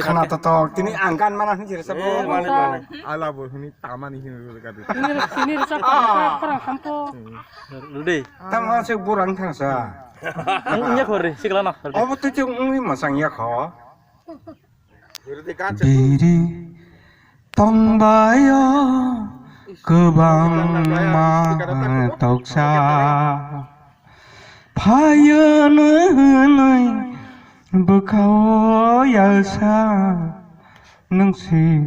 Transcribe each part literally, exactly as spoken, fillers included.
Khana to tok, tini ang gan mana hin jira sabo. Eh, mani, mani. Ala bo hini tamani hin ro gadi. Ini, ini rasa kurang hampo. Rudi. Tamo se burang thang sa. Ang nya khori, sikla na. Obo tu chung ungwi masang ya kho. Biri tongbayo kwbangma toksa. Phaiyano hwnwi bwkhao yasa, nwng si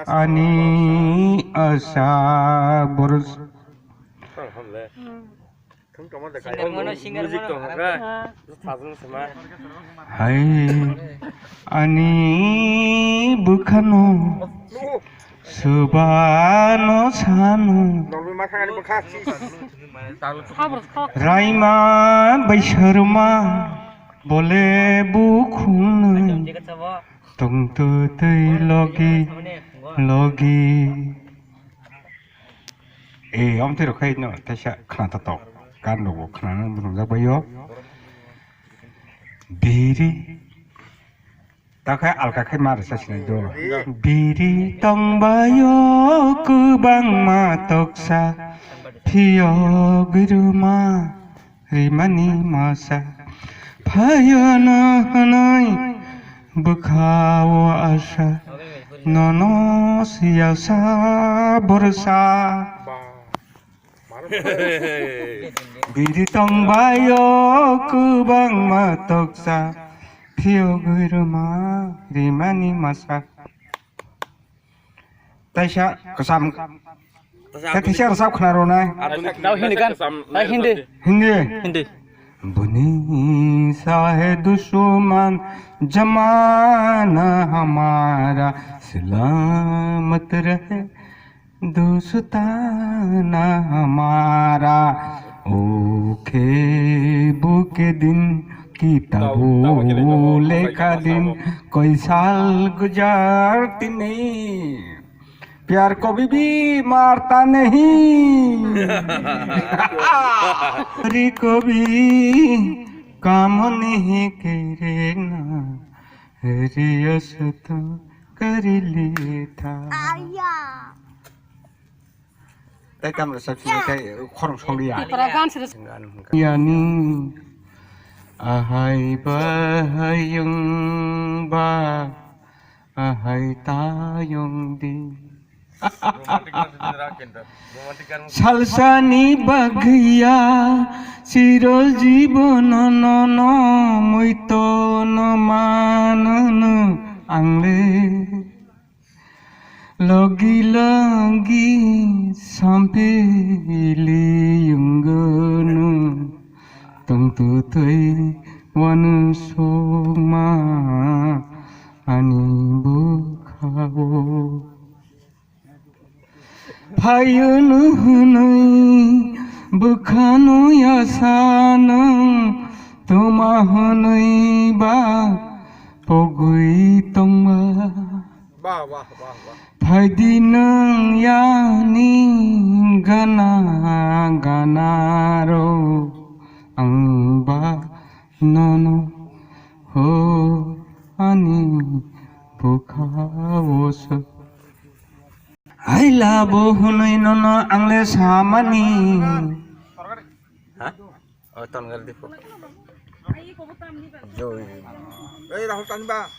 ani asa borsa. Hai, ani bwkhano swbano sano. Raima bai sarma bole bukhung tongtwtwi logi logi. E, omo twi rok khai no, teisa khna to tok. Gan rok bo khna no rwngjak bai o. Biri. Ta khai alka khai ma rwsa sinai do. Biri tongbayo kwbangma toksa. Phiyok ruma. Rimani masa phaiyano hwnwi bwkhao asa, nono siyasa borsa. Biri tongbayo kwbangma toksa, phiyogwi rwma rimani masa. Taisa kwcham. Tei teisa rwchap khna rwnai. Tao Hindi gan. Tao Hindi. Hindi. Hindi. Buni sahe dushman zamana hamara salamat rahe dostana hamara. Ukhe bukhe din kitabo lekha din koi sal guzar tini. प्यार कभी भी मरता नहीं। अरे कभी काम नहीं करना, रियस तो कर लेता। Tei tamra sa phiyok tei khorang songdi ya. Tipra gan sir. Yani ahai bahai yung ba. Ahai tayong di. Salsani bagwiya chiro jibono nono muito no manono angle. Logi logi sampili yungunu tongtutwi wanu sokma ani bukhao. Phayunu hwnwi bwkhano yasa nwng tuma hwnwi ba pogwi tongba. Bah, bah, bah, bah. Phaidi nwng yani gana gana ro ang ba nono ho ani bukha o so. Hai labo hwnwi nono ang le samani. Ha? Oh, ton gal dikho. Joi. Ei, Rahul Tanba.